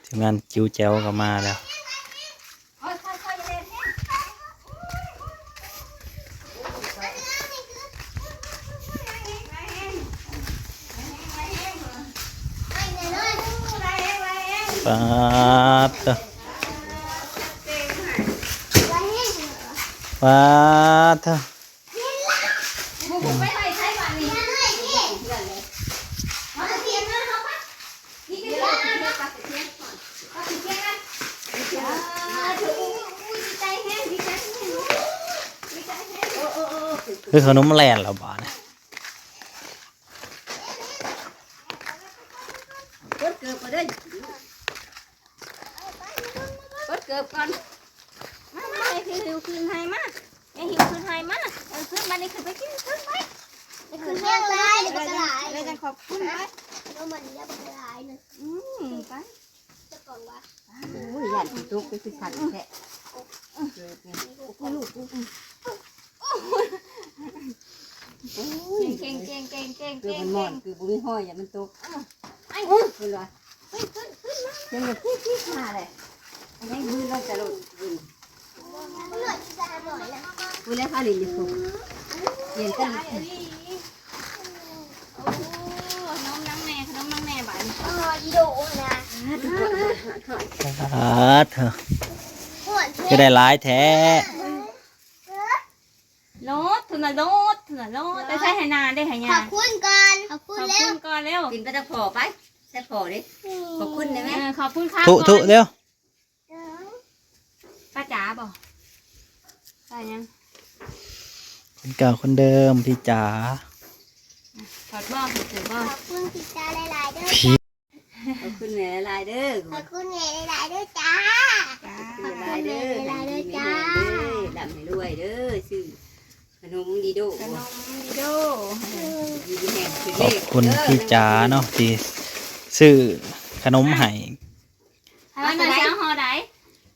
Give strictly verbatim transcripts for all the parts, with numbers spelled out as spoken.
ทีมงานจิ๋วแจ๋วก็มาแล้ว ปาดเถอะ ปาดเถอะ คือขนมแล่นแล้วบาดนี้ กดเกิบก่อนเด้อ กดเกิบก่อน มา มา ให้หิวขึ้นให้มา ให้หิวขึ้นให้มา เอาขึ้นมา นี่ขึ้นไปกิน ขึ้นไป ไปขึ้นเรื่องร้าย ไปกันขอบคุณไป แล้วมันเรียกเป็นร้ายนะ อืม ไป เจ้าของวะ โอ้ย ย่านสิตกไปคือสั่นแท้ เกิบนี่ โอ้ย ลูก โอ้ย เก่ง เก่ง เก่ง เก่ง เก่ง เกิบมันหมอน เก่ง เกิบบ่มีห้อย อย่ามันตก ไอ้ เพิ่นว่า ขึ้น ขึ้น ขึ้นมา เพิ่นว่า ปิ๊ก ปิ๊ก มาเลย อันนี้มือเราจะหลุด อืม พูดแล้วค่ะ ลินอยู่ เปลี่ยนกัน โอ้ นมนางแม่ ขนมนางแม่บาดนี้ เออ อีโดนะ ปาดเถอะ หวานเท ก็ได้หลายแท้ โลด ทุนละโลด ทุนละโลด แต่ใส่ให้นาได้ให้ ข ยา อบคุณก่อน ขอบคุณ ขอบ แล้ว คุณก่อนเร็ว กินไปตะขอไป ใส่ขอดิ อืม ขอบคุณได้ไหม เออ ขอบคุณครับ ทุ ทุ ก่อน เร็ว ป้าจ๋าบ่ ป้ายัง คนเก่าคนเดิมพี่จ๋า ถอดบ่ ถอดเสื้อบ่ ขอบคุณพี่จ๋าหลายๆเด้อ พี่ จ้า ขอบคุณแม่หลายๆเด้อ ขอบคุณแม่หลายๆเด้อจ้า จ้า ขอบคุณแม่หลายๆเด้อจ้า ร่ำให้รวยเด้อ ซื้อขนมดีโด้ ขนมดีโด้ เออ อยู่ดีแฮง ขอบคุณพี่จ๋าเนาะ ที่ซื้อขนมให้ ให้วันหน่อยสิเอาห่อใด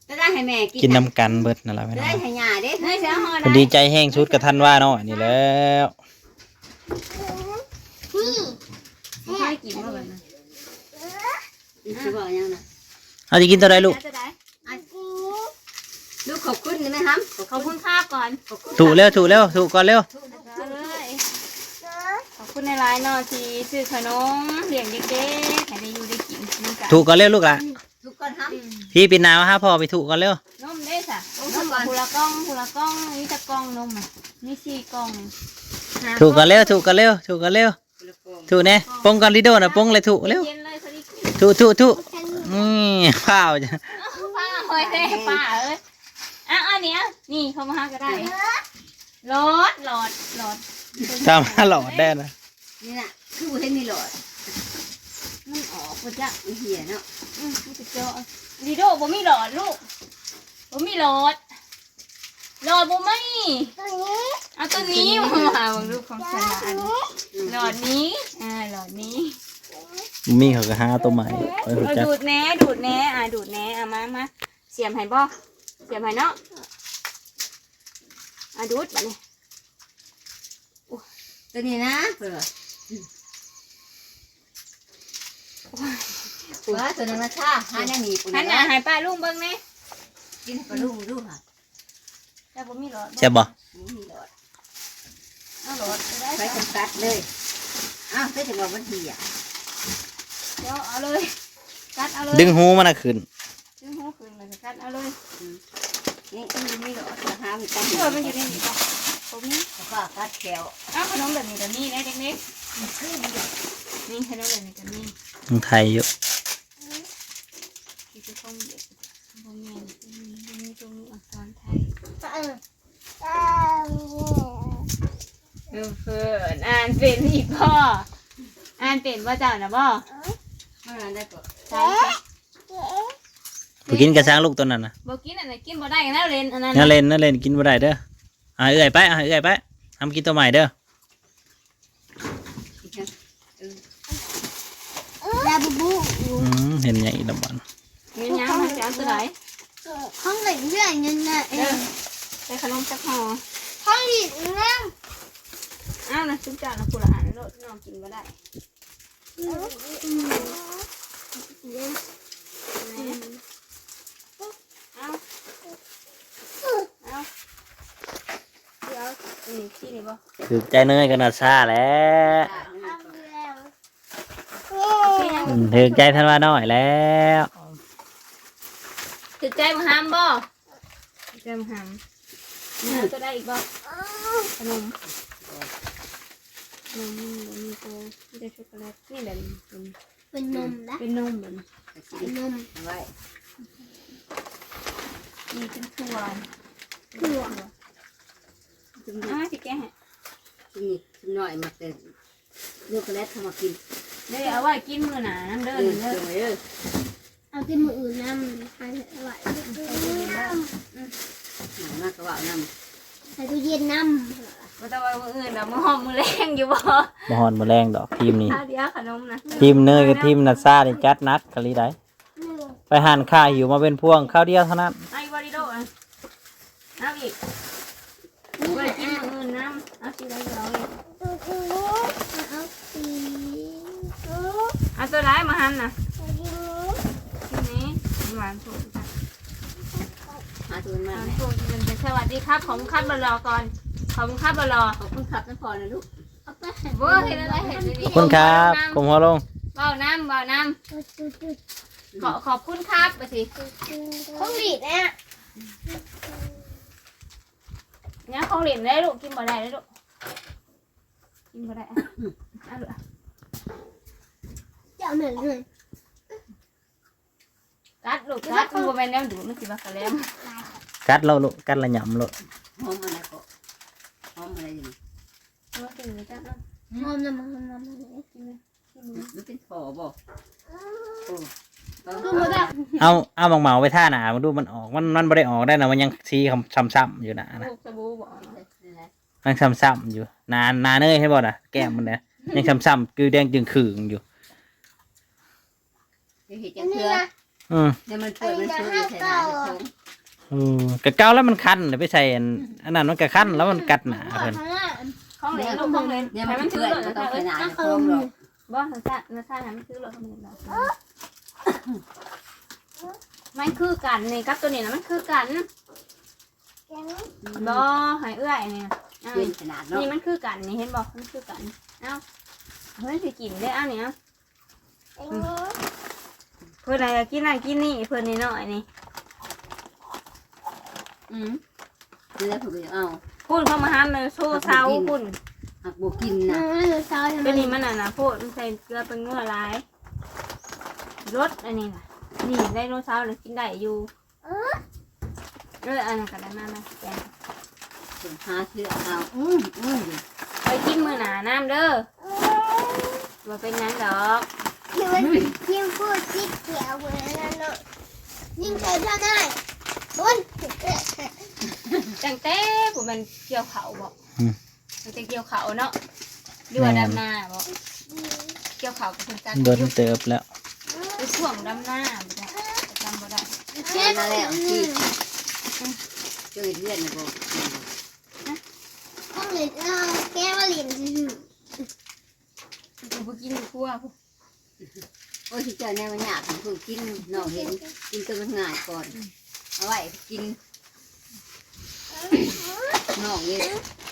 จะได้ให้แม่กิน กินนำกันเบิดนั่นล่ะพี่น้อง จะได้ให้ย่าเด้ ให้สิเอาห่อใด เพิ่นดีใจแฮงสุดก็ธันวาเนาะ นี่แล้ว นี่ ให้กินบ่บัดนั้น อีกสิบอกยังนะ เอาสิกินตัวใดลูก จะได้ ลูกขอบคุณได้ไหมครับ ขอบคุณครับก่อน ขอบคุณ ทุเร็ว ทุเร็ว ทุก่อนเร็ว ทุกเลย ขอบคุณหลายๆเนาะที่ซื้อขนมเลี้ยงเด็กๆ ให้ได้อยู่ได้กินนำกัน ทุก่อนเร็วลูกหล่ะ ทุกคนครับ อืม พี่ปิดหน้ามาหาพ่อ ไปทุก่อนเร็ว นมเด้สะ นมก่อน ผู้ละกล่อง ผู้ละกล่อง มีจักกล่องนมอะ มีสี่กล่อง ห้า ทุก่อนเร็ว ทุก่อนเร็ว ทุก่อนเร็ว ทุแน่ ปงก่อน ลีโดนะ ปงเลย ทุเร็ว เย็นเลย พอดีกิน ทุ ทุ ทุ นี่ ฟ้าวจ้ะ ฟ้าหอยแท้ ป้าเอ้ย อ่ะ อันเนี้ย นี่ เข้ามาหาก็ได้ หลอด หลอด หลอด ตามหาหลอดแน่นะ นี่น่ะ คือบ่เห็นมีหลอด มันออกบ่จ๊ะ มันเหี่ยเนาะ อืม มันจะเจาะ ลีโดบ่มีหลอดลูก บ่มีหลอด หลอดบ่มี ตัวนี้ เอาตัวนี้มา มาเบิ่งลูกของฉันละอัน หลอดนี้ อ่า หลอดนี้ มีเขาก็หาตัวใหม่ ไว้หัว เอา จัก ดูดแหน่ ดูดแหน่ อ่า ดูดแหน่ อ่า มา มา เสียมให้บ่ เสียมให้เนาะ อ่า ดูดบัดนี้ ตัวนี้นะ เพิ่นว่า อืม ว่าตัวนั้นมาท่า หาแนวหนีบ หันหน้าให้ป้าลุงเบิ่งแหน่ กินให้ป้าลุงดูค่ะ แต่บ่มีหลอด แซ่บบ่ บ่มีหลอด เอาหลอดก็ได้ ใช้จำกัดเลย อ้าว ใช้จังหวะมันเหี่ย เดี๋ยวเอาเลย กัดเอาเลย ดึงหูมันน่ะขึ้น ดึงหูขึ้นแล้วก็กัดเอาเลย อืม นี่ มันอยู่นี่เหรอ จะหามันตั้ง เออ มันอยู่ในนี้ก่อน ผมนี่ แล้วก็กัดแขว เอาขนมแบบนี้ก็มีนะเด็กๆ นี่ขนมแบบนี้ก็มี ของไทยอยู่ ที่จะคงเด็ก บ่แม่น บ่มี บ่มีตัวมีอักษรไทย เออ เออ เพิ่นอ่านเป็นอีกบ่ อ่านเป็นบ่เจ้าน่ะบ่ มันอ่านได้ก่อน ใช่ บ่กินกระซังลูกตัวนั้นน่ะ บ่กินอันนั้น กินบ่ได้ แนวเล่นอันนั้น แนวเล่น แนวเล่นกินบ่ได้เด้อ อ่า เอื้อยไป อ่า เอื้อยไป ทำกินตัวใหม่เด้อ ลาบูบู อืม เห็นใหญ่อีกแล้วบ่ มีหยังมาสิเอาตัวใด ห้องเล่นเพื่อนนั่นน่ะเอง เออ ใส่ขนมจักห่อ ห้องเล่นเรื่อง อ้าวนะ ซุมเจ้านะ ผู้ละอันโลด น้องกินบ่ได้ อืม อืม อืม ถือใจเนยกับนาซาแล้ว อืม ถือใจธันวาน้อยแล้ว ถือใจมาหามบ่ ถือใจมาหาม นี่เอาตัวได้อีกบ่ ขนม ขนมนี่มีโกมีแต่ช็อกโกแลต นี่แบบนี้ เป็นนมนะ เป็นนมแบบนี้ เป็นนม เอาไว้ นี่เป็นถั่ว ถั่ว เอามาสิแกะให้ นี่ หน่อยมาแต่ ช็อกโกแลตเขามากิน เด้อ เอาไว้กินมื้อหน้านั่นเด้อ เออ เด้อ เออ เอาที่มื้ออื่นนำ ให้ไว้ หนังมากกะว่านำ ใส่ตู้เย็นนำ บ่ต้องว่ามื้ออื่นดอก มื้อฮ้อนมื้อแลงอยู่บ่ บ่ฮ้อนมื้อแลงดอก ทีมนี้ เอาเดี๋ยวขนมนะ ทีมเนยกับทีมนาซานี่จัดหนักกะลีได้ ไปหานค้าหิวมาเป็นพวงคราวเดียวเท่านั้น เอาอีกบ่ดีโดอ่ะ เอาอีก บ่ได้กินมื้ออื่นนำ เอาสีใดก็เอาอีก เอาสี เอาตัวใดมาหั่นน่ะ สีนี้ หวานสุด หาตัวมา หวานสุด สวัสดีครับ ขอบคุณครับหล่อๆก่อน ขอบคุณครับหล่อๆ ขอบคุณครับนะพ่อนะลูก เอาไปให้ เว้ย เห็นอะไร เห็นอะไร ขอบคุณครับ ก้มหัวลง เว้านำ เว้านำ ขอ ขอบคุณครับ ไปสิ ของหลีดเนี่ย เนี่ยของหลีดได้ลูก กินบ่ได้เลยลูก กินบ่ได้ อ่ะ อ่ะลูก จะเอาไหนเลย กัดลูก กัด มันบ่แม่นแนวดูด มันสิว่ากะแลม กัดแล้วลูก กัดแล้วหยำลูก หอมอะไรก็ หอมอะไรอยู่นี่ เอามากินเลยจ้ะ เอา หอมน้ำมัน หอมน้ำมัน กินเลย มันเป็นฝอบ่ โอ้ คือมันแบบ เอา เอาหมากเหมาไปทาหน้า มาดูมันออก มัน มันบ่ได้ออกได้นะ มันยังสีซ้ำๆอยู่นะ นะ ลูกสบู่บ่ ยังซ้ำๆอยู่ หน้า หน้าเนยเห็นบ่นะ แก้มมันเนี่ย ยังซ้ำๆ คือแดงจึงขึงอยู่ เดี๋ยวเห็นจังเทื่อ อืม เดี๋ยวมันเปิดมันเปิดอยู่ใส่หน้าเจ้าของ อืม กะเก่าแล้วมันคัน เดี๋ยวไปใส่อัน อันนั้นมันกะคัน แล้วมันกัดหน้าเพิ่น ของเล่นลูก ของเล่น เดี๋ยวมันเปื่อย มันต้องใส่หน้าเจ้าของหรอก บ่ นาซา นาซา ให้มันคือรถของเล่นดอก มันคือกันนี่กับตัวนี้นะ มันคือกัน บ่ ให้เอื้อยนี่ อ่า เย็นขนาดเนาะ นี่มันคือกันนี่ เห็นบ่ มันคือกัน เอ้า เพิ่นสิกินเด้อ เอ้านี่ เอ้า เพิ่นน่ะอยากกินนั่นกินนี่ เพิ่นน้อยๆนี่ อืม แล้วเพิ่นก็อยากเอา พูดเข้ามาห้ามเลย โซ่เซาพูด หักบ่กินนะ เออ เซาทำไม ตัวนี้มันน่ะนะ พูดมันใส่เกลือเป็นงัวหลาย รสอันนี้น่ะ นี่ไดโนเสาร์น่ะกินได้อยู่ เออ เออ อันนั้นก็ได้ มา มา แกง เพิ่นหาซื้อเอา อืม อืม ไปกินมื้อหน้านำเด้อ บ่เป็นหยังดอก ที่มัน ที่มันพูดสีเขียวเหมือนกันเนาะ ยิ่งใส่เท่านั้น โอ๊ย ตั้งแต่ผู้มันเกี่ยวข้าวบ่ อืม ตั้งแต่เกี่ยวข้าวเนาะ หรือว่า แม่น ดำนาบ่ เกี่ยวข้าวกับเพิ่นตัด โดนเติบแล้ว ไปช่วงดำนาบ่ได้ จำบ่ได้ เก็บมาแล้วที่ เจอเพื่อนนะบ่ ของเล่นเราแก้วเล่น กูบ่กินครัว โอ้ย สิเจอแนวมันยาก เพิ่งกิน น้องเห็น กินตัวมันง่ายก่อน เอาไว้กิน น้องนี่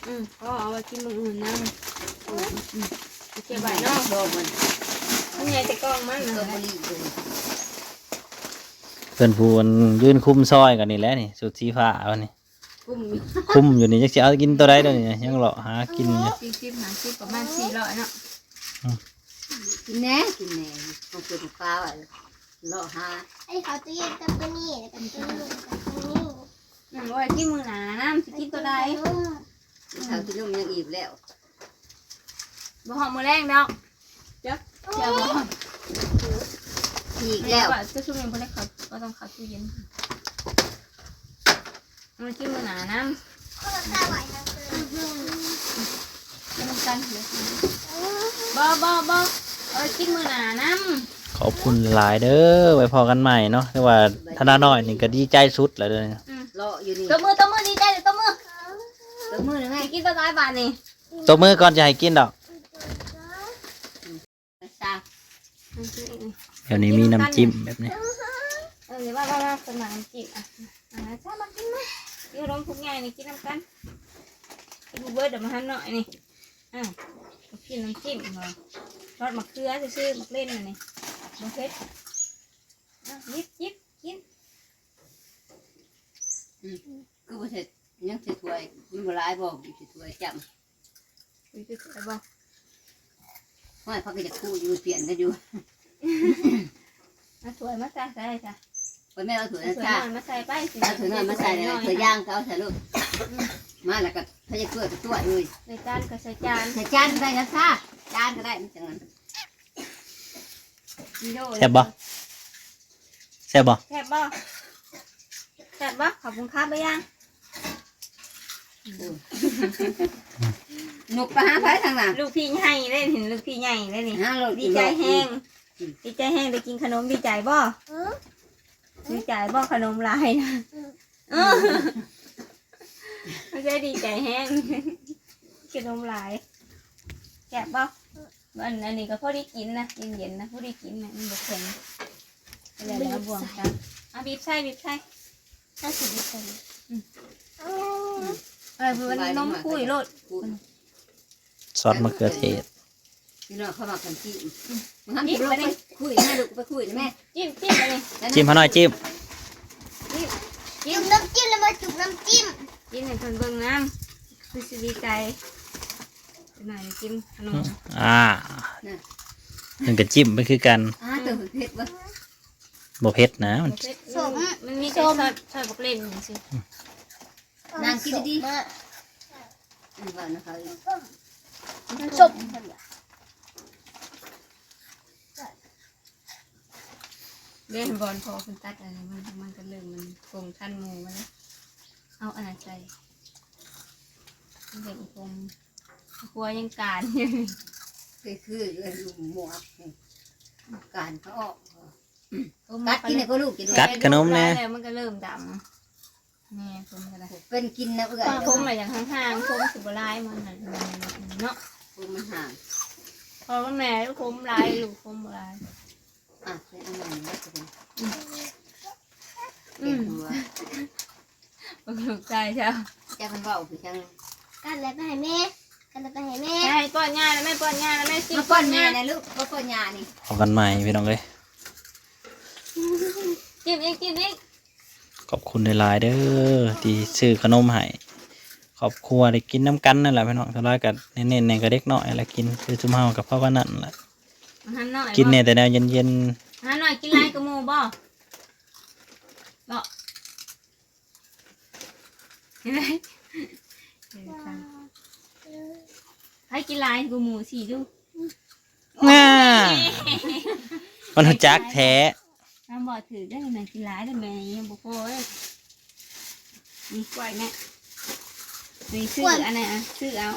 อืม พ่อเอาไว้กินมื้ออื่นนำ อืม อืม เก็บไว้เนาะ ดอกมัน มันใหญ่แต่กล่องมัน สตรอเบอรี่อยู่ เพิ่นผู้ยืนคุมซอยกันนี่แหละนี่ ชุดสีฟ้าเอานี่ คุมอยู่ คุมอยู่นี่ จักสิเอากินตัวใดเดี๋ยวนี้ ยังเลาะหากินอยู่ สี่สิบ ห้าสิบ ประมาณสี่ร้อยเนาะ อืม กินแหน่ กินแหน่ ของเพิ่นปลาไว้ เลาะหา ไอ้เขาตู้เย็นกับตัวนี้ แล้วก็ตัวนี้กับตัวนี้ อืม เอาไว้กินมื้อหน้านำ สิกินตัวใด เขาที่นุ่มยังอิ่มแล้ว บ่ฮอดมื้อแลงดอก จัก เจ้าบ่ฮอด อีกแล้ว ว่าจะซุ่มยังบ่ได้เข้า ก็ต้องเข้าตู้เย็น มันกินมื้อหน้านำ คนละตาไหวนะ กินนำกันเด้อ บ่ บ่ บ่ เอาไว้กินมื้อหน้านำ ขอบคุณหลายเด้อ ไว้พ้อกันใหม่เนาะ แต่ว่าธนาน้อยนี่ก็ดีใจสุดแล้วเด้อ อืม เลาะอยู่นี่ ตบมือ ตบมือ ดีใจเลย ตบมือ ตบมือเลยแม่ สิกินตัวน้อยบาดนี่ ตบมือก่อนจะให้กินดอก ซะ เดี๋ยวนี้มีน้ำจิ้มแบบนี้ เออ ว่า ว่า ว่า สมัครน้ำจิ้มอ่ะ อ่ะ ซะ มากินมา อยู่โรงพุกใหญ่นี่กินนำกัน กิ ดูเบิดเดี๋ยวมาหั่นหน่อยนี่ อ่ะ กินน้ำจิ้มเหรอ ซอสมะเขือซื่อๆ มะเขือนั่นนี่ บ่เผ็ด อ่ะ หยิบหยิบกิน อืม คือบ่เสร็จ ยังใส่ถ้วย มันบ่หลายบ่ อยู่ใส่ถ้วยจ้ำ มีคืออะไรบ่ ห้อยเขาก็จะคู่อยู่ เปลี่ยนกันอยู่ เอาถ้วยมาใส่ใส่จ้ะ ไปแม่เอาถ้วย เอาถ้วย นะ จ้ะ น้อยมาใส่ไป เอาถ้วยน้อยมาใส่เลย ถ้วยย่างก็เอาใส่ลูก มาแล้วก็ถ้าจะถ้วยก็ถ้วยเลย ในจานก็ใส่จาน ใส่จานก็ได้นะจ้ะ จานก็ได้ มันจังนั้น แซ่บบ่ แซ่บบ่ แซ่บบ่ แซ่บบ่ ขอบคุณครับไปยัง นกไปหาไผทางหลัง ลูกพี่ใหญ่เลย เห็นลูกพี่ใหญ่เลยนี่ หาลูก ดีใจแฮง อืม ดีใจแฮงได้กินขนม ดีใจบ่ อืม ดีใจบ่ ขนมหลายนะ อืม เออ ไม่ใช่ดีใจแฮง ขนมหลาย แซ่บบ่ อัน อันนี้ก็พอได้กินนะ เย็นๆนะ พอได้กินนะ มันบ่แข็ง อะไรแล้วบ่วงกัน เอาบีบใส่ บีบใส่ ถ้าสิบเปอร์เซ็นต์ อืม เออ เพิ่นนมคุยโลด ซอสมะเขือเทศ พี่น้องเขามากันที่ มันทำ จิ้ม กินลง ไป ไป นี่ คุยแม่ลูก ไปคุยนะแม่ จิ้ม จิ้มไปนี่ แล้วนะ จิ้มให้หน่อย จิ้ม จิ้ม จุ่มน้ำจิ้ม แล้วมาจุ่มน้ำจิ้ม กินให้เพิ่นเบิ่งน้ำ คือสิดีใจ หน่อยกินขนม อ่า น่ะ มันก็จิ้มไปคือกัน อ่า ตัวเผ็ดบ่ บ่เผ็ดนะ มัน เผ็ด ส้ม มันมีแต่ ส้ม ซอส ซอสบักเล่นซื่อ นั่งกินดีๆ ส้มมาก อืม ว่านะคะ มันส้ม เล่นบอลพอคุณตัดอะไร มัน มันก็เริ่ม มันคงทันหมู่มันแล้ว เอาอันนั้นใส่ มันเป็นคง ครัวยังการอยู่ คือ คือเรื่องหมวกนี่ การเขาออก โอ้ กัดกินให้พ่อลูกกิน กัดขนมแน่ แล้วมันก็เริ่มดำ แม่ผมก็ได้ เป็นกินนะเอื้อย ผมอะอย่างห่างๆ ผมสิบ่หลายมันน่ะ เนาะ ผมมันห่าง พอว่าแม่ผมหลาย ลูกผมบ่หลาย อ่ะ เป็นอันนั้นนะ อืม เป็นหัว ลูกชายเจ้า จะมันเบาคือจัง กันแล้วไปให้แม่ กันแล้วไปให้แม่ ไปให้ป้อนยาแล้ว แม่ป้อนยาแล้ว แม่กิน มาป้อนแม่ ป้อนยา นะลูก มาป้อนยานี่ เอากันใหม่พี่น้องเอ้ย กินอีก กินอีก ขอบคุณหลายๆเด้อ ที่ซื้อขนมให้ ครอบครัวได้กินนำกันนั่นแหละพี่น้อง ส่วนหลายก็เน้นๆ ในกับเด็กน้อยแหละกิน คือซุมเฮากับพ่อกันนั่นแหละ อาหารน้อย กินเนี่ยแต่แนวเย็นๆ อาหารน้อยกินหลายกว่าหมู่บ่ บ่ เห็นไหม ให้กินหลายกว่าหมู่สิดู ง่า มันรู้จักแท้ น้ำบ่ถือได้ไหม กินหลายได้ไหม ยังบ่พอเอ้ย นี่กล้วยแม่ นี่ซื้ออันไหนอะ ซื้อเอา